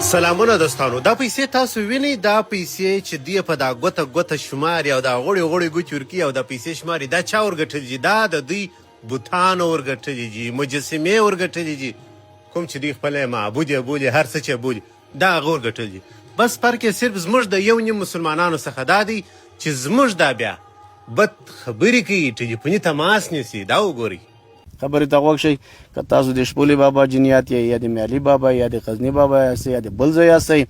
سلامونه دوستانو، دا پیسې تاسو وینئ؟ دا پیسې چې دی په دا ګوته ګوته شماري او دا غوړې غوړې ګوتې ورکوي او دا پیسې شماري، دا چا ورګټلي دي؟ دا د دوی بتانو ورګټلي دي، مجسمې ورګټلي دي، کوم چې دوی خپله معبود یې بولي، هر څه چې بولي دا هغه ورګټلي دي. بس فرق یې صرف زموږ د یو نیم مسلمانانو څخه دا دی چې زموږ دا بیا بت خبرې کوي، ټلیفوني تماس نیسي. دا وګورئ. خبرې ته غوږ شئ، که تاسو د شپولې بابا جنیات یئ، یا د میالي بابا، یا د غزني بابا یاستئ، یا د بل ځای یاستئ،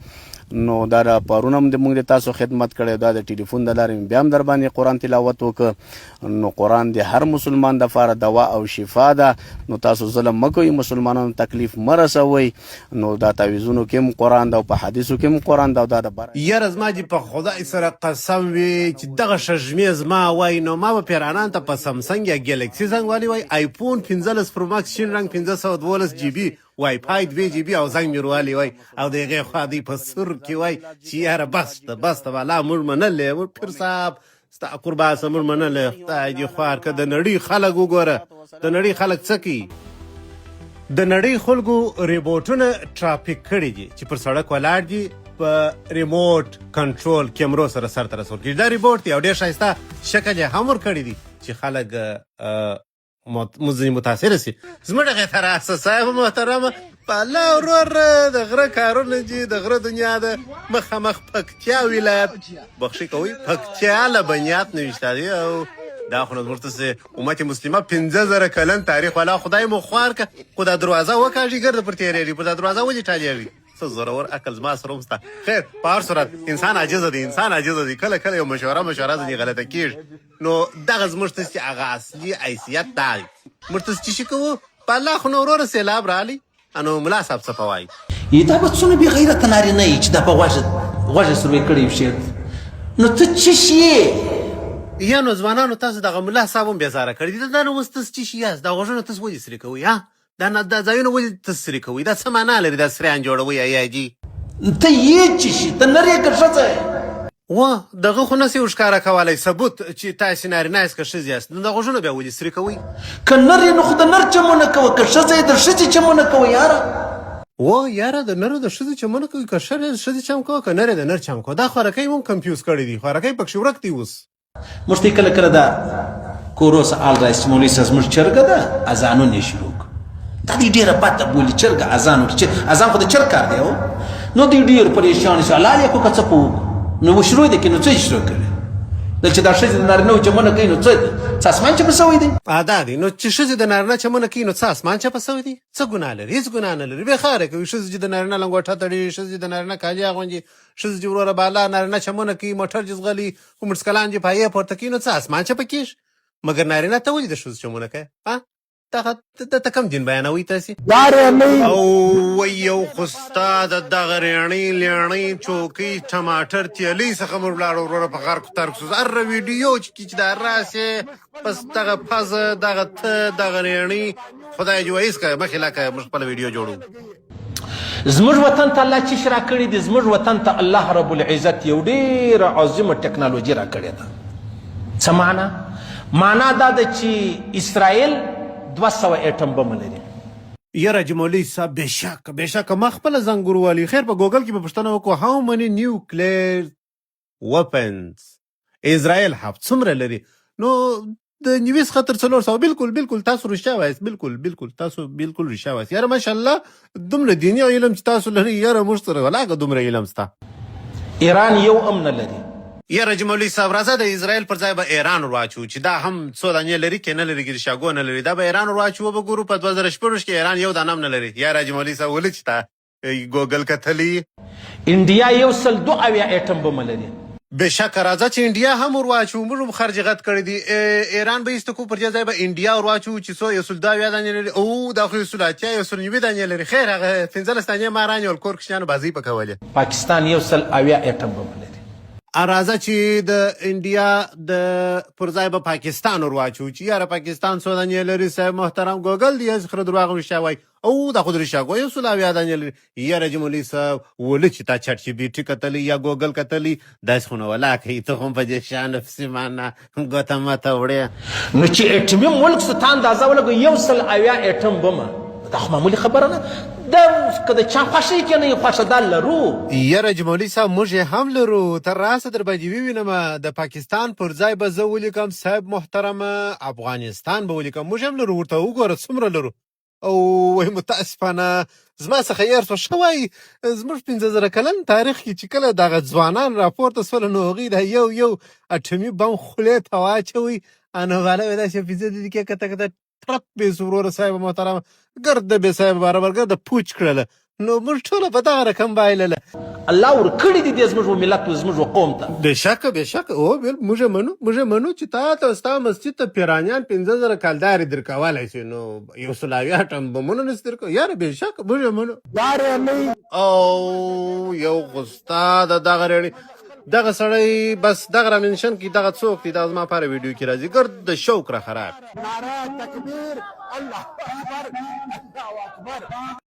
نو دا د پرون هم د موږ د تاسو خدمت کړی، دا د ټلیفون د لارې بیا هم در باندې قرآن تلاوت وکړ. نو قرآن د هر مسلمان د فاره دوا او شفا ده. نو تاسو ظلم مه کوئ، مسلمانانو تکلیف مه رسوئ. نو دا تعویذونو کې هم قرآن ده او په حدیثو کې هم قرآن ده او دا د بره. یاره زما دې په خدای سره قسم وي چې دغه شږمې زما وای نو ما به پیرانان ته په سمسنګ یا ګیلکسي زنګ والی وای، ایفون 15 پرو ماکس شین رنګ 512 جی بي وای فای 2 جی بي او زنګ مې وروالی وای او د هغې خوا دی په سر کې وای چې یاره بس ده بس ده والا موږ منلې، موږ پیر صاحب ستا قربان سه موږ منلې، خدای دې خوار که. د نړۍ خلک وګوره، د نړۍ خلک څه کوي؟ د نړۍ خلکو ریبوټونه ټرافیک کړي دي چې پر سړک ولاړ دي، په ریموټ کنټرول کیمرو سره سرته رسول کېږي. دا ریبوټ دی او ډېر ښایسته شکل یې هم ورکړی دی چې خلک ځینې متاثره سي. زموږ هغې ته راسه صاحب محترمه، په الله ورور د غره کارونه دي، د غره دنیا ده. مخامخ پکتیا ولایت، بخښي کوئ، پکتیا لبنیات نوشته دی او دا خو نو زموږ تاسې امت مسلمه 5000 کلن تاریخ والا، خدای مو خوار که. خو دا دروازه وکاږي، ګرده پر تېرېږي، پر دا دروازه ولې ټالېږي؟ څه زورور عقل زما سره هم سته. خیر، په هر صورت انسان عاجز دی، انسان عاجز دی، کله کله یو مشوره مشوره ځینې غلطه کېږي. نو دغه زموږ تاسې هغه اصلي حیثیت دا دی. موږ تاسې څه شي کوو؟ په الله خو نو وروره سېلاب راغلی، نو ملا صاحب څه په وایي؟ ای دا به څونه بې غیرته نارینه یي چې دا په غوږ غوږ سروې کړی پښې، نو ته څه شي یې؟ یا نو ځوانانو تاسو دغه ملا صاحب هم بېزاره کړی دی. دا نو اوس تاسو څه شي یاست؟ دا غوږونه تاسو ولې سرې کوئ؟ ها دا نه دا ځایونه ولې تاسو سرې کوئ؟ دا څه معنا لري دا سریان جوړوئ؟ ایا جي ته یې څه شي؟ ته نر یې که ښځه یې؟ وه دغه خو نسې ورښکاره کولی ثبوت چې تاسې نارینه یاست که ښځې یاست، نو دا غوږونه بیا ولې سرې کوئ؟ که نر یې نو خو د نر چمونه کوه، که ښځه یې د ښځې چمونه کوه یاره. وه یاره د نر د ښځې چمونه کوي، که ښځه یې د ښځې چم کوه، که نر یې د نر چم کوه. دا خوارکی مو هم کنفیوز کړی دی، خوارکی پکښې ورک دی اوس. موږ ته کله کله دا کورو سه آل رایس چې مولوي صاحب زموږ چرګه ده اذانونه یې شروع کړ. دا دی ډېره بده بولي چرګه اذان وکړي، چې اذان خو د چرګ کار دی. نو دی ډېر پریشان شو، حلال یې کړو که څه په وکړو؟ نو وشروع دي کې نو څه یې شروع کړي؟ د چې دا ښځې د نارینه و چمونه کوي نو څه دي؟ څه اسمان چپه شوی دی؟ ادا دی نو چې ښځې د نارینه چمونه کوي نو څه اسمان چپه شوی دی؟ څه ګناه لري؟ هېڅ ګناه نه لري. بېخاره کوي ښځې چې د نارینه لنګوټه تړي، ښځې د نارینه کالي اغوندي، ښځې چې وروره بالا نارینه چمونه کوي، موټر چې ځغلي، خو موټرسایکلان چې پایې پورته کوي نو څه اسمان چپه کېږي؟ مګر نارینه ته ولې د ښځو چمونه کوي؟ ها دغه د کوم دین بیانوي تاسې؟ دا رېڼۍ. او وای یو خو ستا د دغه رېڼۍ لېڼۍ چوکۍ ټماټر تیلۍ څخه موږ ولاړو وروره په غرق ترک سو. هره ویډیو چې کې چې دا راسې پس دغه پزه دغه ته دغه رېڼۍ خدای دې وایي که مخې لکه موږ خپله ویډیو جوړو. زموږ وطن ته الله چی شي راکړي دي؟ زموږ وطن ته الله رب العزت یو ډیره عظیمه ټکنالوژي راکړې ده. څه معنا؟ معنا دا ده چې اسرائیل 200 اټم بم لري. یاره جی مولوی صاحب بېشکه بېشکه ما خپله زنګ وروالی. خیر په ګوګل کې به پوښتنه وکړو هاو منی نیوکلیر وپنز اسرائیل هاف څومره لري؟ نو د 90 څخه تر 400. بالکل بالکل تاسو رښتیا وایاست، بالکل بالکل تاسو بالکل رښتیا وایاست. یاره ماشاءالله دومره دیني علم چې تاسو لرئ، یاره موږ سره ولاکه دومره علم سته. ایران یو هم نه لري. یاره جی مولوی صاحب راځه د اسرائیل پر ځای به ایران ورواچو چې دا هم څو دانې لري که نه لري، ګریشاګو نه لري، دا به ایران ورواچو وبه ګورو په 2026 کې ایران یو دانه هم نه لري. یاره جی مولوی صاحب ولې چې تا ګوګل کتلی؟ انډیا 172 اټم بم لري. بېشکه راځه چې انډیا هم ور واچو، موږ هم خرج غت کړی دی. ایران به ایسته کو، پر دې ځای به انډیا ور واچو چې څو 172 دانې لري. او دا خو 180 190 دانې لري. خیر هغه 15 دانې ما رانیول، کور کوچنیانو بازۍ په کولې. پاکستان 170 اټم بم لري. راځه چې د انډیا د پر ځای به پاکستان ور واچو چې یاره پاکستان څو دانې لري؟ صاحب محترم ګوګل دی هسې خره درواغ هم رښتیا وایي. او دا خو د رښتیا یو سل اویا دانې لري. یاره جی مولوي صاحب ولې چې تا چټ جي پي ټي کتلی یا ګوګل کتلی داسې خو نو ولاکه یې ته خو هم په دې شیانو پسې مانا ګوته مته وړې. نو چې اټمي ملک سو تا اندازه ولګوه 170 اټم بمه، دا خو معمولي خبره نه. دا که د چا خوښه وي که نه وي خوښه دا لرو. یره جمولي صاحب موږ یې هم لرو ته راسه درباندې ووینم د پاکستان پر ځای به زه ولیکم صاحب محترمه افغانستان به ولیکم موږ هم لرو ورته وګوره څومره لرو او وای متاسفانه زما څخه یې څه ښه وایي زموږ 5000 کلن تاریخ کې چې کله دغه ځوانان راپورته سول نو هغوی دا یو یو اټومي بم خولې ته واچوي نو غاله به داسې 5 دقیقې کته کته ترپ بې سو وروره صاحب محترم ګرد بې صاحب برابر ګرد پوچ کړله نو موږ ټوله په دغه رقم بایلله. الله ورکړي دي دې زموږ و ملت و زموږ و قوم ته. بېشکه بېشکه هو بل موږ یې منو موږ یې منو چې تا ته ستا مسجد ته پیرانیان 5000 کالدارې درکولای شي نو یو سل اویا ټن بمونه نشي درکو یاره بېشکه موږ یې منو. او یو خو ستا د دغه رېړي دغه سړی بس دغه را منشن کی دغه څوک دی دا زما پاره ویډیو کې راځي ګرد د شوق را خراب. نعره تکبیر الله اکبر الله اکبر.